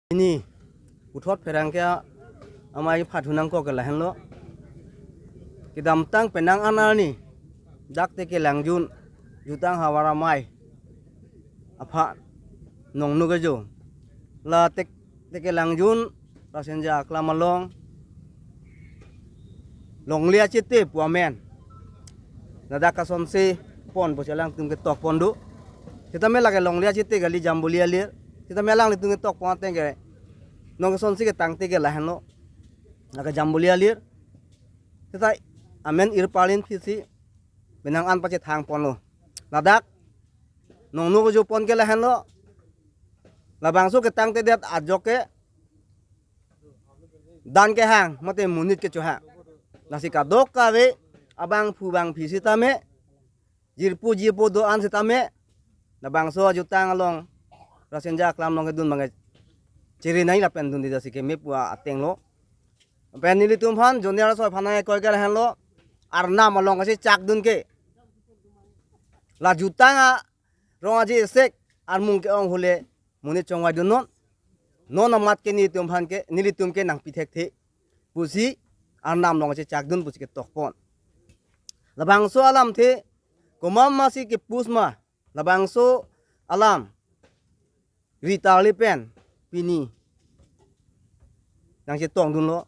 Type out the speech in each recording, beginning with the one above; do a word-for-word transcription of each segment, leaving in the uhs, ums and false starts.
Pini puthot pherangke amei phathu nangkok ke lahenlo. Kedamtang penang an arni dak Tekelangjun jutang havar amei aphan Nongno Kejo, la Tek- Tekelangjun Rasinja Aklam along longle achete pu amen ladak kasonse pon pusi alangtum ketok pon do. Sitame lake longle achete kali, Jambuli alir. Sitame alanglitum ketok pon ateng ke non kasonse ketangte ke lahenlo, lake Jambuli alir. Sita amen irpalin phisi penang an pachethang ponlo. Ladak Nongno Kejo pon ke lahenlo. Labangso ketangtedet ajok ke dan kehang mate monit kechohang. Lasi kadokave abangphu bangphi sitame, jirpo jirpo do-an sitame, labangso ajutang along Rasinja Aklam along kedun abangke chere nai lapen dunde jasi keme pu atenglo. Pen nelitum aphan joniar asoi aphan nangkoi ke lahenlo, arnam along kachechakdun ke, la jutang arong aje esek armung ke-ong hule monit chongvaidunnon. Non amat ke nelitum aphan ke, nelitum ke nangpi thekthe pusi arnam along kachechakdun pusi ketok pon. Labangso alamthe komat masi kepus ma, labangso alam ritarli pen pini nangchetongdunlo,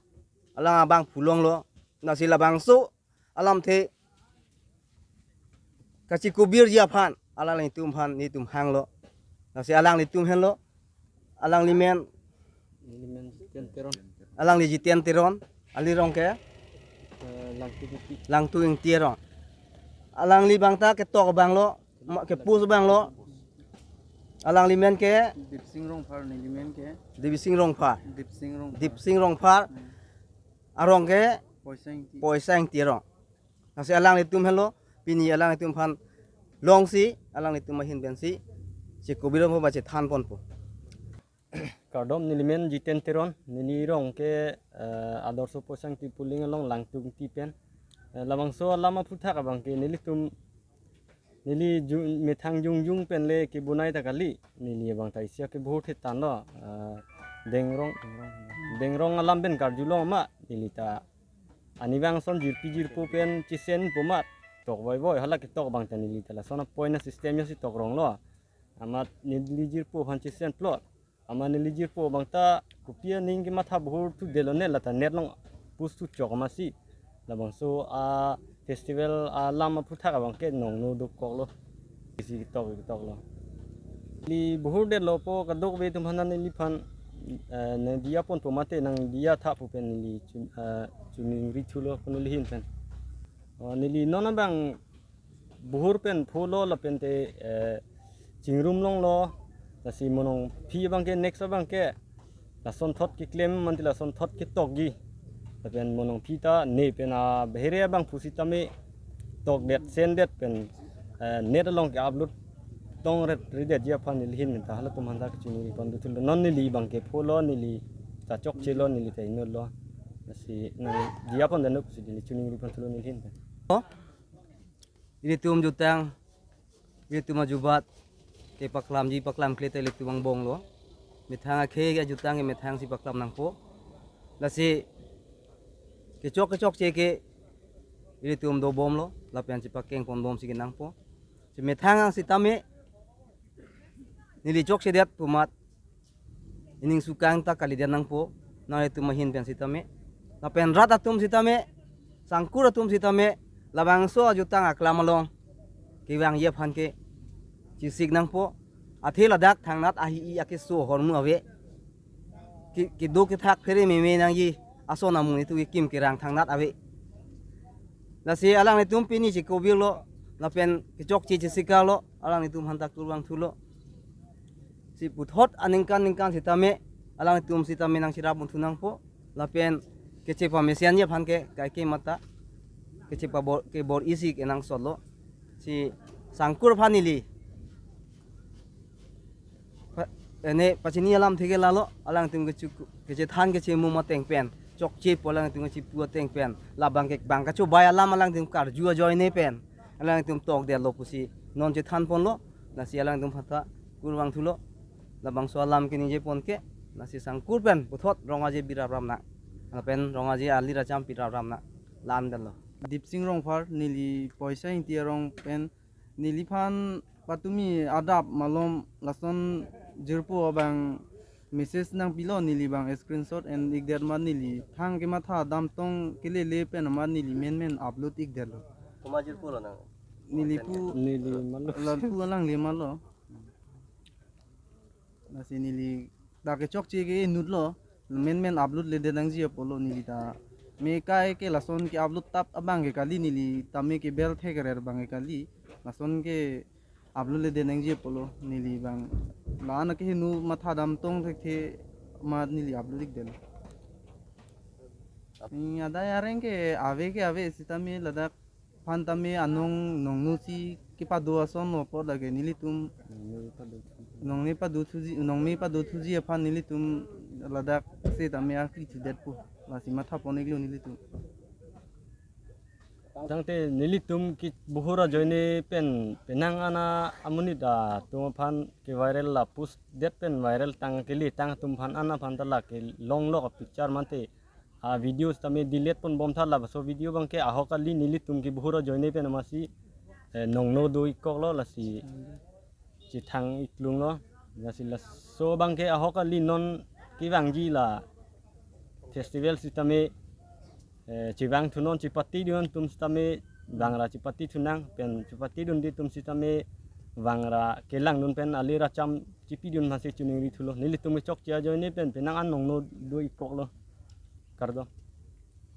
alang abangphu longlo. Lasi labangso alamthe kachikubirji aphan alanglitum aphan nelitum hanglo. Lasi alanglitum henlo, alangli men, Neli men Jiten Teron. Alangli Jiten Teron, alirong ke Eh, Langtu Ingti. Langtu Ingti arong. Alangli abangta ketok abanglo, ma- kepus abanglo. Alangli men ke Dipsing Rongphar, neli men ke Dipsing Rongphar. Dipsing Rongphar. Dipsing Rongphar. Hmm. Arong ke Poisa Ingti. Poisa Ingti arong. Lasi alanglitum henlo, pini alanglitum aphan longsi, alanglitum ahin pensi chikubir ponpo ba chethan ponpo. Kardom, neli men Jiten Teron, neli rong ke, eh, Adorsho Poisa Ingti Puling along Langtu Ingti pen. Eh, labangso alam aphuthak abangke nelitum, neli ju- methang jongjung pen le kebonai ta kali, neli abangta isi ke bahur thetan lo, eh, Dengrong, Dengrong alam pen karjulong ma, neli ta ani bang ason jirpi jirpo pen chesen po ma, tok voi voi, hala ketok abangta neli ta lason apoint a system yo si tok ronglo. Amat neli jirpo aphan chesen plot. Amat neli jirpo abangta kopi aning kematha bahur thudetlo ne, lata net along pus thuchok amatsi. Labangso a festival alam aphuthak abangke Nongno dokoklo. Isi ketok ketoklo. Neli bahurdetlo po, kadokave atum aphan neliphan, eh, nangdiya ponpo mate nangdiya tha pu pen neli chun-, eh, choningri thulo ko neli ahin pen. Oh, neli non abang bahur pen pholo lapen te, eh, chingrum longlo, lasi monongphi abangke next abangke lasonthot keklem mate lasonthot ketokji. Lapen monongphi ta ne pen a bahere abangphu sitame tokdet sendet pen, eh, net along ke-upload tongret ridetji aphan neli ahin ta halatum aphanta kachiningri pon dothulo. Non neli abangke pholo, neli ta chokchelo, neli ta inutlo. Lasi nangdiya pon dano pusi neli chiningri pon thulo neli ahin ta. Ilitum jutang, ilitum ajubat kepaklamji paklamkle ta ilitum angbonglo. Methang akhei ajutang ke methang si paklam nangpo. Lasi kechok kechokche ke ilitum dobomlo, lapen si pakeng ponbom si kenangpo. Si methang ang sitame neli chokchedet pu amat ining sukang ta kalidet nangpo, nanglitum ahin pen sitame. Lapen rat atum sitame, sangkur atum sitame, labangso ajutang aklam along kevangji aphan ke chesik nangpo. Athe ladak thangnat ahi-i akeso ahormu ave. Ke-, kedo kethak phere meme nangji ason amonit atum kekim kerang thangnat ave. Lasi alanglitum pini chikobirlo, lapen kechokche chesikarlo, alanglitum aphanta kurvangthulo. Si puthot aningkan ningkan sitame, alanglitum sitame nangcherap ponthu nangpo, lapen kechepamesenji aphan ke kaike mata, kechepabor-, kebor-isi kenangsotlo. Si sangkur aphan neli pa-, ene pachini alamthe ke lalo, alangtum kechu-, kechethan kechemum ateng pen, chokchepo alangtum kechepu ateng pen, labang ke bang kachobai alam alangtum karju ajoine pen, alangtum tokdetlo pusi non chethan ponlo. Lasi alangtum aphanta kurvangthulo. Labangso alam keningje pon ke Lasi Sangkur pen puthot Rong Aje birap ram nang. Lapen Rong Aje alir acham pirap ram nang. La-an pen lo. Dipsing Rongphar, neli Poisa Ingti arong pen, neliphan patumi adap malom lason jirpo abang message nangpilo, neli bang screenshot en-ikdet amat neli thang kematha damtong kelele pen amat neli menmen upload-ikdetlo. Komat jirpo lo nang? Neli pu Neli malo. Lapu alangle malo. Lasi neli dak kechokche ke inutlo, menmen upload-ledet nangji apotlo neli ta. Me kai ke lason ke-upload tap abang ke kali, neli tame ke bel thek rer abang ke kali. Lason ke upload-ledet nangji apotlo neli bang. La-an ke henu matha damtong thekthe amat neli upload-ikdetlo. Ni adai areng ke ave ke ave sitame ladak aphan tame anong nongno si kepado ason apot lake nelitum nongme pado thuji, nongme pado thuji aphan nelitum ladak setame akri thudetpo, lasi mathapon-iklo nelitum. Tangte nelitum ke buhur ajoine pen penang an amonit atum aphan ke-viral la post det pen viral tang kele tang atum aphan an aphan ta lake longlok a-picture mate a-videos tame delete ponbom tha, laso video abang ke ahok kali, nelitum ke buhur ajoine pen amatsi, eh, nongno do-ikkoklo, lasi chethang-iklunglo. Lasi laso abang ke ahok kali, non kevangji la festival sitame, eh, chevang thunon, chepatidun atum sitame vangra chepati thunang, pen chepatidunde atum sitame vangra kelangdun pen alir acham chepidun amatsi chiningri thulo. Nelitum kechokche ajoine pen penang an nongno do-ikkoklo. Kardom.